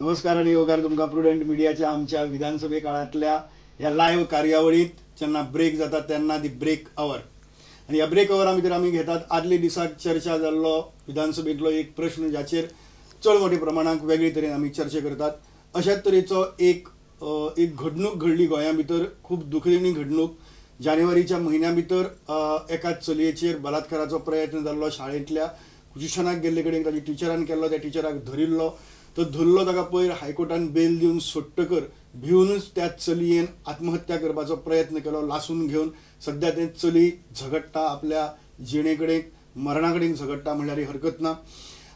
नमस्कार आनी येवकार तुमकां प्रुडंट मिडियाच्या आमच्या विधानसभे काळांतल्या ह्या लायव्ह कार्यावळींत जेन्ना ब्रेक जाता तेन्ना दी ब्रेक our. आनी ह्या ब्रेक अवरा भितर आमी घेतात आदले दिसाक चर्चा जाल्लो विधानसभेंतलो एक प्रश्न जाचेर चड मोठ्या प्रमाणांत वेगळे तरेन आमी चर्चा करतात. अशाच तरेचो एक एक घडणूक घडली गोंया भितर, खूब दुखदिणी घडणूक. जानेवारीच्या म्हयन्या भितर एका चलयेचेर बलात्काराचो प्रयत्न जाल्लो. शाळेंतल्या ट्युशनाक गेल्ले कडेन ताजी टिचरान केल्लो, त्या टिचराक धरिल्लो, तो धरलो ताका पयर हायकोर्टान बेल दिवन सोडटकर भिवनूच त्या चलयेन आत्महत्या करपाचो प्रयत्न केलो लासून घेवन. सद्या तें चली झगडटा, आपल्या जिणे कडेन मरणा कडेन झगडटा म्हणल्यार हरकत ना.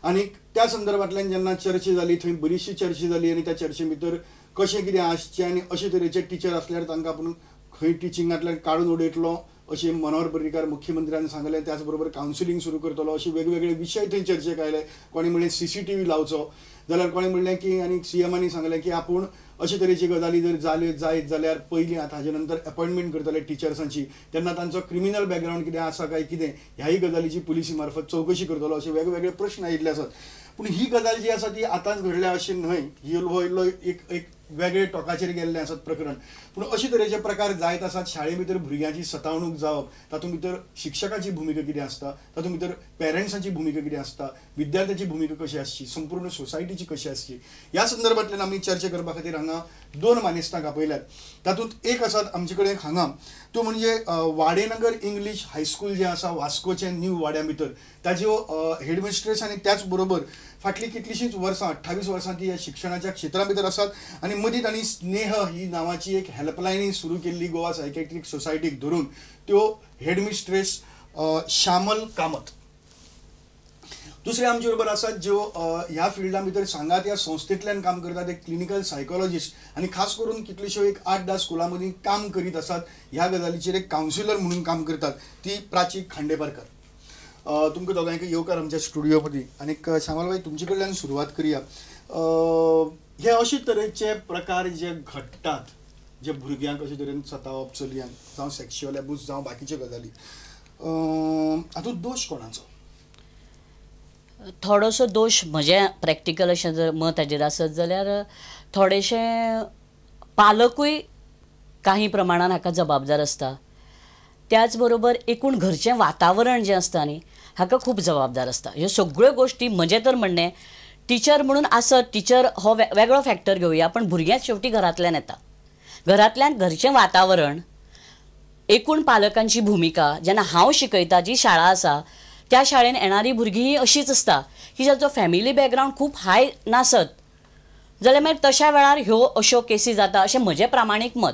आनी त्या संदर्भांतल्यान जेन्ना चर्चा जाली थंय बरीचशी चर्चा जाली आनी त्या चर्चे भितर कशें कितें आसचें आनी अशे तरेचे टिचर आसल्यार तांकां आपूण खंय टिचिंगांतल्यान काडून उडयतलो अशें मनोहर पर्रीकार मुख्यमंत्र्यान सांगलें. त्याच बरोबर कावन्सिलींग सुरू करतलो अशे वेगवेगळे विशय थंय चर्चेक आयले. कोणी म्हणलें CCTV लावचो, जाल्यार कोणी म्हणलें की आनी CMांनी सांगलें की आपूण अशे तरेची गजाली जर जाल्यो जायत जाल्यार पयलीं आतां हाजे नंतर अपॉयंटमेंट करतले टिचर्सांची, तेन्ना तांचो क्रिमिनल बॅकग्रावंड कितें आसा काय कितें ह्याय गजालीची पुलिसी मार्फत चवकशी करतलो अशे वेगवेगळे प्रश्न आयिल्ले आसात. पूण ही गजाल जी आसा ती आतांच घडल्या अशें न्हय, ही हो इल्लो एक एक वेगळे टोकाचेर गेल्लें आसात प्रकरण. पूण अशे तरेचे प्रकार जायत आसात. शाळे भितर भुरग्यांची सतावणूक जावप, तातूंत भितर शिक्षकाची भुमिका कितें आसता, तातूंत भितर पेरंट्सांची भुमिका कितें आसता, विद्यार्थ्याची भुमिका कशी आसची, संपूर्ण सोसायटीची कशी आसची, ह्या संदर्भांतल्यान आमी चर्चा करपा खातीर हांगा दोन मानेस्तांक आपयल्यात. तातूंत एक आसात आमचे कडेन हांगा तो म्हणजे वाडेनगर इंग्लीश हायस्कूल जें आसा वास्कोचें न्यू वाड्या भितर ताज्यो हेडमिस्ट्रेस आनी त्याच बरोबर फाटलीं कितलींशींच वर्सां 28 वर्सां ती ह्या शिक्षणाच्या क्षेत्रा भितर आसात. आनी मदीं तांणी स्नेह ही नांवाची एक हेल्पलायनूय सुरू केल्ली गोवा सायकॅट्रीक सोसायटीक धरून, त्यो हेडमिस्ट्रेस श्यामल कामत. दुसरे आमचे बरोबर आसात ज्यो ह्या फिल्डा भितर सांगात ह्या संस्थेंतल्यान काम करतात, एक क्लिनिकल सायकोलॉजिस्ट आनी खास करून कितल्योश्यो एक 8-10 स्कुलां मदीं काम करीत आसात, ह्या गजालीचेर एक कावन्सिलर म्हणून काम करतात, ती प्राची खांडेपारकर. तुमकां दोगांयक येवकार आमच्या स्टुडियो मदीं. आनीक श्यामल बाई तुमचे कडल्यान सुरवात करया. हे अशे तरेचे प्रकार जे घडटात, जे भुरग्यांक अशे तरेन सतावप, चलयांक जावं सेक्शुअल एब्यूज जावं बाकीच्यो गजाली, हातूंत दोश कोणाचो? थोडोसो दोश म्हजें प्रॅक्टिकल अशें जर मत हाजेर आसत जाल्यार थोडेशे पालकूय काही प्रमाणान हाका जबाबदार आसता. त्याच बरोबर एकूण घरचें वातावरण जें आसता न्ही हाका खूब जबाबदार आसता. ह्यो सगळ्यो गोश्टी म्हजें तर म्हणणें टिचर म्हणून आसत, टिचर हो वेगळो फॅक्टर घेवया, पण भुरग्यांक शेवटी घरांतल्यान येता. घरांतल्यान घरचें वातावरण, एकूण पालकांची भुमिका. जेन्ना हांव शिकयता जी शाळा आसा त्या शाळेन येणारी भुरगीं ही अशीच आसता की जाचो फॅमिली बॅकग्रावंड खूब हाय नासत जाल्यार मागीर तशा वेळार ह्यो अश्यो केसी जाता अशें म्हजें प्रामाणीक मत.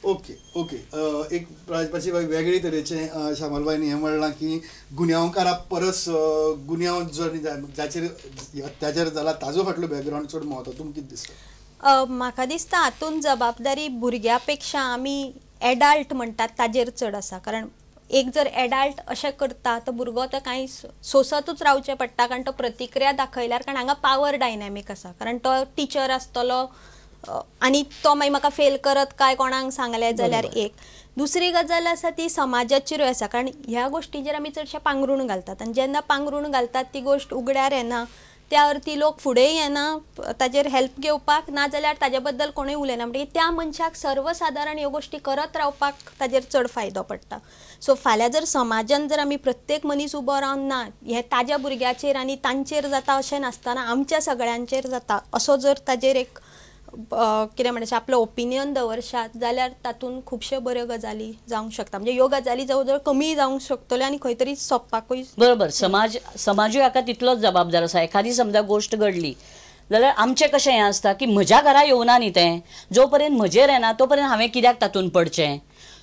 ओके ओके, एक प्राची बाई वेगळे तरेचें श्यामलबाईन हें म्हणलां की गुन्यांवकारा परस गुन्यांव जर जाचेर अत्याचार जाला ताजो फाटलो बॅकग्रावंड चड म्हत्व. तुमकां कितें दिसता? म्हाका दिसता हातूंत जबाबदारी भुरग्या पेक्षा आमी एडाल्ट म्हणटात ताजेर चड आसा. कारण एक जर एडाल्ट अशें करता तो भुरगो तो कांय सोंसतूच रावचें पडटा, कारण तो प्रतिक्रिया दाखयल्यार, कारण हांगा पावर डायनॅमीक आसा. कारण तो टिचर आसतलो आनी तो मागीर म्हाका फेल करत काय कोणाक सांगलें जाल्यार. एक दुसरी गजाल आसा ती समाजाचेरूय आसा, कारण ह्या गोश्टीचेर आमी चडशें पांगरूण घालतात आनी जेन्ना पांगरूण घालतात ती गोश्ट उगड्यार येना, त्या अर्थी लोक फुडें येना ताजेर हेल्प घेवपाक, ना जाल्यार ताजे बद्दल कोणूय उलयना. म्हणटकीर त्या मनशाक सर्वसादारण ह्यो गोश्टी करत रावपाक ताजेर चड फायदो पडटा. सो फाल्यां जर समाजान जर आमी प्रत्येक मनीस उबो रावन ना हें ताज्या भुरग्याचेर आनी तांचेर जाता अशें नासतना आमच्या सगळ्यांचेर जाता असो जर ताजेर एक कितें म्हणटा आपलो ओपिनियन दवरशात जाल्यार तातूंत खुबश्यो बऱ्यो गजाली जावंक शकता. म्हणजे ह्यो गजाली जवळ जवळ कमी जावंक शकतल्यो आनी खंय तरी सोंपपाकूय. बरोबर, समाजूय हाका तितलोच जबाबदार आसा. एखादी समजा गोश्ट घडली जाल्यार आमचें कशें हें आसता की म्हज्या घरा येवना न्ही तें, जो पर्यंत म्हजेर येना तो पर्यंत हांवें कित्याक तातूंत पडचें.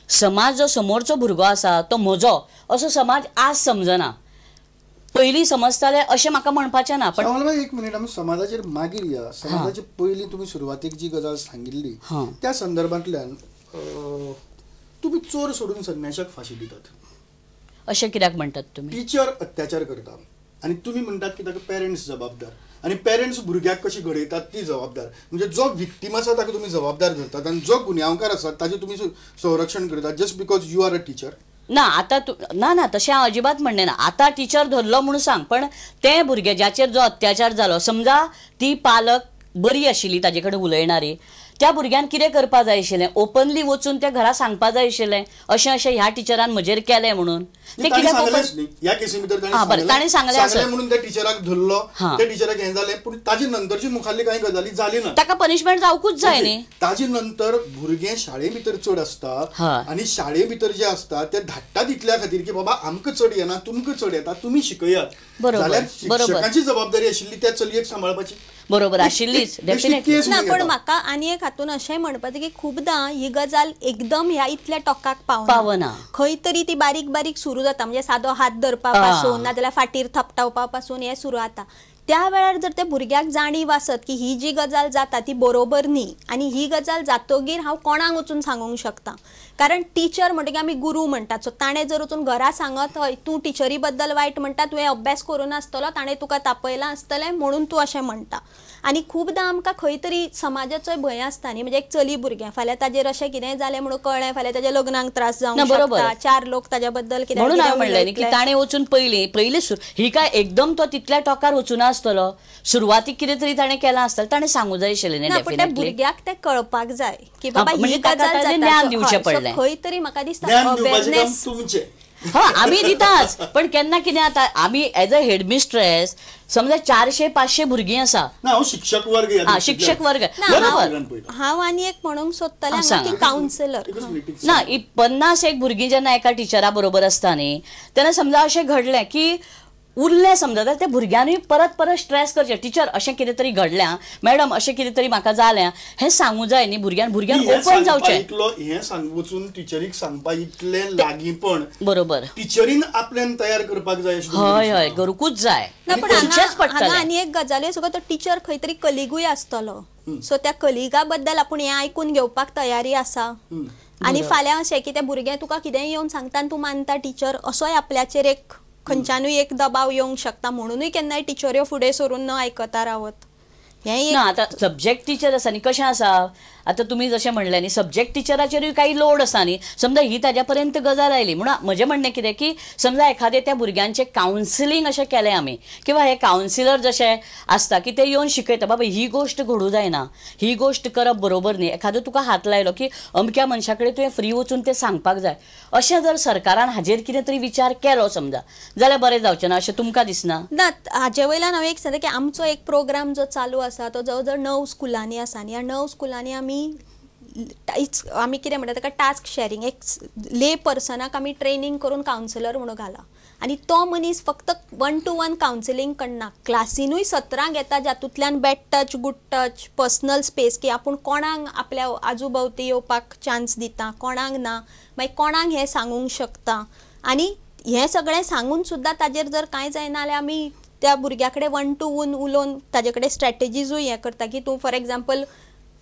समाज जो समोरचो भुरगो आसा तो म्हजो असो समाज आज समजना, पयलीं समजताले अशें म्हाका म्हणपाचें ना. पण एक मिनीट, आमी समाजाचेर मागीर या. समाजाचे पयलीं तुमी सुरवातीक जी गजाल सांगिल्ली त्या संदर्भांतल्यान तुमी चोर सोडून संन्याशाक फांशी दितात अशें कित्याक म्हणटात तुमी? टिचर अत्याचार करता आनी तुमी म्हणटात की ताका पेरंट्स जबाबदार, आनी पेरंट्स भुरग्याक कशी घडयतात ती जबाबदार. म्हणजे जो विक्टीम आसा ताका तुमी जबाबदार धरतात आनी जो गुन्यांवकार आसा ताजें तुमी संरक्षण करतात just because you are a teacher. ना आता ना ना तशें हांव अजिबात म्हणणें ना. आतां टिचर धरलो म्हणून सांग, पण ते भुरगे ज्याचेर जो अत्याचार जालो, समजा ती पालक बरी आशिल्ली ताजे कडेन उलयणारी, त्या भुरग्यान कितें करपा जाय आशिल्लें, ओपनली वचून त्या घरा सांगपा जाय आशिल्लें अशें अशें ह्या टिचरान म्हजेर केलें म्हणून. ते कित्याक ह्या केसी भितर ताणें सांगलें म्हणून त्या टिचराक धरलो, त्या टिचराक हें जालें, पूण ताजे नंतरची मुखारली कांय गजाली जाली ना, ताका पनिशमेंट जावकूच जाय न्ही. ताजे नंतर भुरगे शाळे भितर चड आसता आनी शाळे भितर जे आसता ते धाडटा तितल्या खातीर की बाबा आमकां चड येना तुमकां चड येता तुमी शिकयात, जाल्यार शिक्षकांची जबाबदारी आशिल्ली त्या चलयेक सांबाळपाची. बरोबर आशिल्लीच डेफिनेटली ना. पण म्हाका आनी एक हातून अशें म्हणपाचें की खुबदां ही गजाल एकदम ह्या इतल्या टोकाक पावना, खंय तरी ती बारीक बारीक सुरू जाता, म्हणजे सादो हात धरपा पासून नाजाल्यार फाटीर थपटावपा पासून हें सुरू जाता. त्या वेळार जर त्या भुरग्याक जाणीव आसत की ही जी गजाल जाता ती बरोबर न्ही आनी ही गजाल जातगीर हांव कोणाक वचून सांगूंक शकता, कारण टिचर म्हणटकीर आमी गुरू म्हणटात, सो ताणें जर वचून घरा सांगत हय तूं टिचरी बद्दल वायट म्हणटा, तुवें अभ्यास करूं नासतलो, ताणें तुका तापयलां आसतलें म्हणून तूं अशें म्हणटा. आनी खुबदां आमकां खंय तरी समाजाचोय भंय आसता न्ही, म्हणजे एक चली भुरगें फाल्यां ताजेर अशें कितेंय जालें म्हणून कळ्ळें फाल्यां ताज्या लग्नाक त्रास जावंक शकता, चार लोक ताज्या बद्दल कितें म्हणून हांवें म्हणलें न्ही की ताणें वचून पयलीं पयलीं ही काय एकदम तो तितल्या टोकार वचूना आसतलो, सुरवातीक कितें तरी ताणें केलां आसतलें, ताणें सांगूं जाय आशिल्लें न्ही. पूण त्या भुरग्याक तें कळपाक जाय की बाबा ही गजाल ज्ञान दिवचें पडलें खंय तरी. म्हाका दिसता अवेरनेस हा आमी दिताच, पण केन्ना कितें जाता आमी एज अ हेडमिस्ट्रेस समजा 400-500 भुरगीं आसा, शिक्षक वर्ग, शिक्षक वर्ग, हांव आनी एक म्हणूंक सोदतालें की कावन्सिलर ना 50 भुरगीं जेन्ना एका टिचरा बरोबर आसता न्ही तेन्ना समजा अशें घडलें की उरलें समजा जाल्यार त्या भुरग्यांनी परत परत स्ट्रेस करचें, टिचर अशें कितें तरी घडलें मॅडम अशें कितें तरी म्हाका जालें, हें सांगूं जाय न्ही भुरग्यान, भुरग्यान ओपन जावचें. हें सांग वचून टिचरीक सांगपा इतलें लागींपण बरोबर टिचरीन आपल्यान तयार करपाक जाय. हय हय करूंकूच जाय. करचेंच पडटलें. आनी एक गजाल सगळो तो टिचर खंय तरी कलिगूय आसतलो, सो त्या कलिगा बद्दल आपूण हें आयकून घेवपाक तयारी आसा. आनी फाल्यां अशें की तें भुरगें तुका कितेंय येवन सांगता आनी तूं मानता टिचर, असोय आपल्याचेर एक खंयच्यानूय एक दबाव येवंक शकता, म्हणूनय केन्नाय टिचऱ्यो फुडें सरून न आयकता रावत. ना आतां सब्जेक्ट टिचर आसा न्ही, कशें आसा आतां तुमी जशें म्हणलें न्ही सब्जेक्ट टिचराचेरूय काही लोड आसा न्ही, समजा ही ताज्या पर्यंत गजाल आयली म्हणून म्हजें म्हणणें कितें की समजा एखादें त्या भुरग्यांचें कावन्सिलींग अशें केलें आमी किंवा हे कावन्सिलर जशे आसता की ते येवन शिकयता बाबा ही गोश्ट घडूं जायना, ही गोश्ट करप बरोबर न्ही, एखादो तुका हात लायलो की अमक्या मनशा कडेन तुवें फ्री वचून तें सांगपाक जाय, अशें जर सरकारान हाजेर कितें तरी विचार केलो समजा जाल्यार बरें जावचें ना अशें तुमकां दिसना? ना, हाजे वयल्यान हांव एक सांगता की आमचो एक प्रोग्राम जो चालू आसा तो जवळ जवळ 9 स्कुलांनी आसा आनी ह्या 9 स्कुलांनी आमी आमी कितें म्हणटा ताका टास्क शॅरींग, एक ले पर्सनाक आमी ट्रेनींग करून कावन्सिलर म्हणून घाला आनी तो मनीस फक्त 1 to 1 counselling करना, क्लासिनूय सत्रां घेता जातूंतल्यान bad touch, good touch, personal space की आपूण कोणाक आपल्या आजूभोवती येवपाक चान्स दिता, कोणाक ना, मागीर कोणाक हें सांगूंक शकता. आनी हें सगळें सांगून सुद्दां ताजेर जर कांय जायना जाल्यार आमी त्या भुरग्या कडेन 1 to 1 उलोवन ताजे कडेन स्ट्रॅटेजीजूय हें करता की तूं फॉर एग्जाम्पल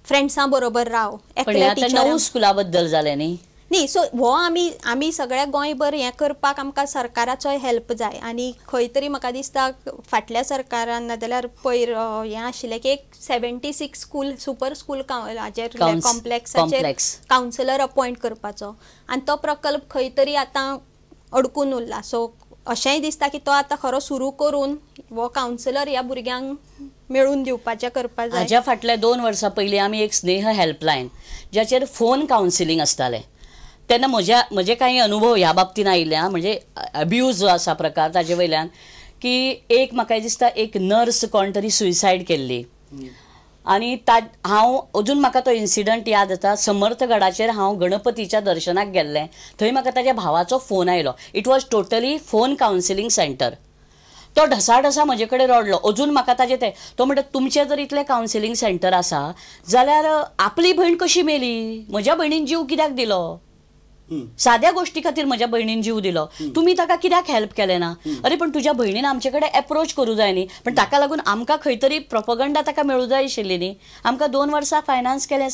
फ्रेंड्सां बरोबर राव. एकल्या टिचर स्कुला बद्दल जालें न्ही न्ही, सो हो आमी आमी सगळ्या गोंयभर हें करपाक आमकां सरकाराचोय हेल्प जाय. आनी खंय तरी म्हाका दिसता फाटल्या सरकारान नाजाल्यार पयर हें आशिल्लें की एक 76 स्कूल सुपर स्कूल हाजेर कॉम्प्लेक्साचेर कावन्सिलर अपॉयंट करपाचो आनी तो प्रकल्प खंय तरी आतां अडकून उरला. सो अशेंय दिसता की तो आतां खरो सुरू करून हो कावन्सिलर ह्या भुरग्यांक मेळून दिवपाचें करपाक जाय. हाज्या फाटल्या 2 वर्सां पयलीं आमी एक स्नेह हेल्पलायन ज्याचेर फोन कावन्सिलींग आसतालें तेन्ना म्हजे कांय अनुभव ह्या बाबतीन आयिल्ले, म्हणजे अब्यूज जो आसा प्रकार ताजे वयल्यान की एक म्हाका दिसता एक नर्स कोण तरी सुसायड केल्ली आनी हांव अजून म्हाका तो इन्सिडंट याद जाता. समर्थगडाचेर हांव गणपतीच्या दर्शनाक गेल्लें, थंय म्हाका ताज्या भावाचो फोन आयलो. It was totally phone counselling centre. तो ढसाढसा म्हजे कडेन रडलो, अजून म्हाका ताजें तें, तो म्हणटा तुमचें जर इतलें कावन्सिलींग सेंटर आसा जाल्यार आपली भयण कशी मेली, म्हज्या भयणीन जीव कित्याक दिलो, साद्या गोष्टी खातीर म्हज्या भयणीन जीव दिलो, तुमी ताका कित्याक हेल्प केलें ना? अरे पण तुज्या भयणीन आमचे कडेन एप्रोच करूं जाय न्ही, पण ताका लागून आमकां खंय तरी प्रोपगंडा ताका मेळूं जाय आशिल्ली न्ही. आमकां 2 वर्सां फायनान्स केलें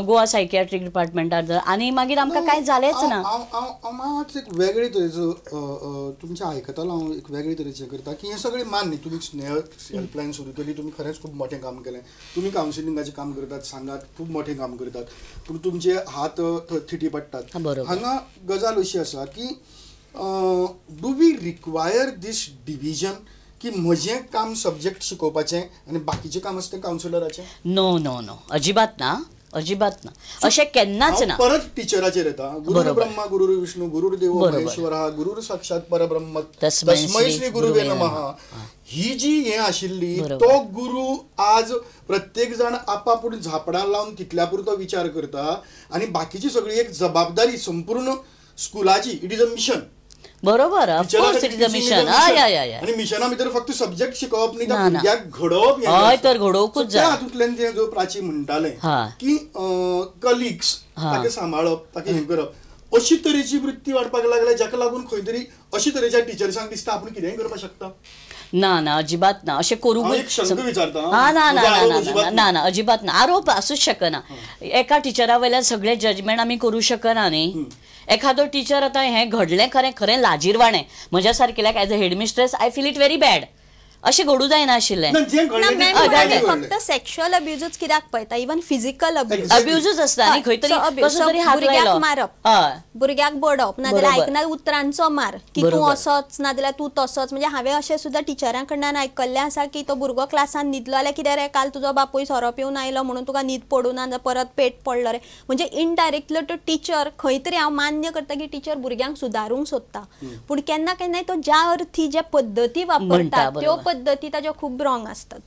गोवा सायकियाट्रीक डिपार्टमेंटान आनी मागीर आमकां कांय जालेंच ना. हांव मात एक वेगळे तरेचो तुमचें आयकतालो, हांव एक वेगळे तरेचें करता की हें सगळें मान्य, तुमी स्नेह हेल्पलायन सुरू केली, तुमी खरेंच खूब मोठें काम केलें, तुमी कावन्सिलिंगाचें काम करतात, सांगात खूब मोठें काम करतात, पूण तुमचे हात थिटी पडटात. हांगा गजाल अशी आसा की do we require this division की की म्हजें काम सब्जेक्ट शिकोवपाचें आनी बाकीचें काम आसता तें कावन्सिलराचें? नो नो नो, अजिबात ना, अजिबात ना, अशें केन्नाच ना. परत टिचराचेर येता. गुरुर ब्रह्मा गुरुर विष्णू गुरुर देवो महेश्वरा गुरुर साक्षात परब्रह्म तस्मै श्री गुरुवे नमः. ही जी हें आशिल्ली तो गुरु आज प्रत्येक जाण आपापूण झापडां लावन तितल्या पुरतो विचार करता आनी बाकीची सगळी एक जबाबदारी संपूर्ण स्कुलाची, it is a mission. बरोबर, of course it is a mission. आनी मिशना भितर फक्त सब्जेक्ट शिकोवप न्ही, त्या भुरग्याक घडोवप. हय, तर घडोवकूच जाय. हातूंतल्यान जे जो प्राची म्हणटालें की कलिग्स ताका सांबाळप, ताका हें करप, अशी तरेची वृत्ती वाडपाक लागल्या जाका लागून खंय तरी अशी तरेच्या टिचर्सांक दिसता आपूण कितेंय करपाक शकता. ना ना, अजिबात ना, अशें करूंक ना. ना ना ना ना ना, अजिबात ना, आरोप आसूच शकना. एका टिचरा वयल्यान सगळें जजमेंट आमी करूं शकना न्ही. एखादो टिचर आतां हें घडलें खरें खरें लाजीरवाणें म्हज्या सारकेल्याक as a headmistress I feel it very bad. अशें घडूं जायना आशिल्लें. फक्त सेक्शुअल अब्युजूच कित्याक पळयता, इवन फिजिकल अब्युजूच आसता न्ही, खंय तरी कसो तरी हात लायलो, मारप, भुरग्याक बडोवप, नाजाल्यार आयकना उतरांचो मार की तूं असोच नाजाल्यार तूं तसोच. म्हणजे हांवें अशें सुद्दां टिचरां कडल्यान आयकल्लें आसा की तो भुरगो क्लासान न्हिदलो जाल्यार कितें रे काल तुजो बापूय सोरो पिवन आयलो म्हणून तुका न्हीद पडूं ना, परत पेट पडलो रे. म्हणजे इनडायरेक्टली तो टिचर खंय तरी हांव मान्य करता की टिचर भुरग्यांक सुदारूंक सोदता, पूण केन्ना केन्नाय तो ज्या अर्थी ज्या पद्दती वापरता त्यो पद्दती ताज्यो खूब रॉंग आसतात,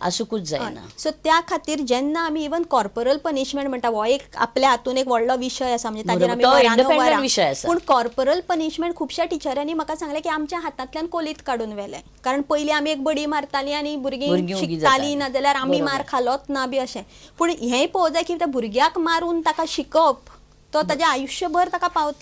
आसूंकूच जायना. सो त्या खातीर जेन्ना आमी इवन कॉर्पोरल पनिशमेंट म्हणटा, हो एक आपल्या हातून एक व्हडलो विशय आसा, म्हणजे ताजेर आमी विशय आसा. पूण कॉर्पोरल पनिशमेंट खुबश्या टिचरांनी म्हाका सांगलें की आमच्या हातांतल्यान कोलीत काडून व्हेलें, कारण पयलीं आमी एक बडी मारतालीं आनी भुरगीं शिकतालीं, नाजाल्यार आमी मार खालोच ना बी अशें. पूण हेंय पळोवंक जाय की त्या भुरग्याक मारून ताका शिकप तो ताजें आयुश्यभर ताका पावतलें.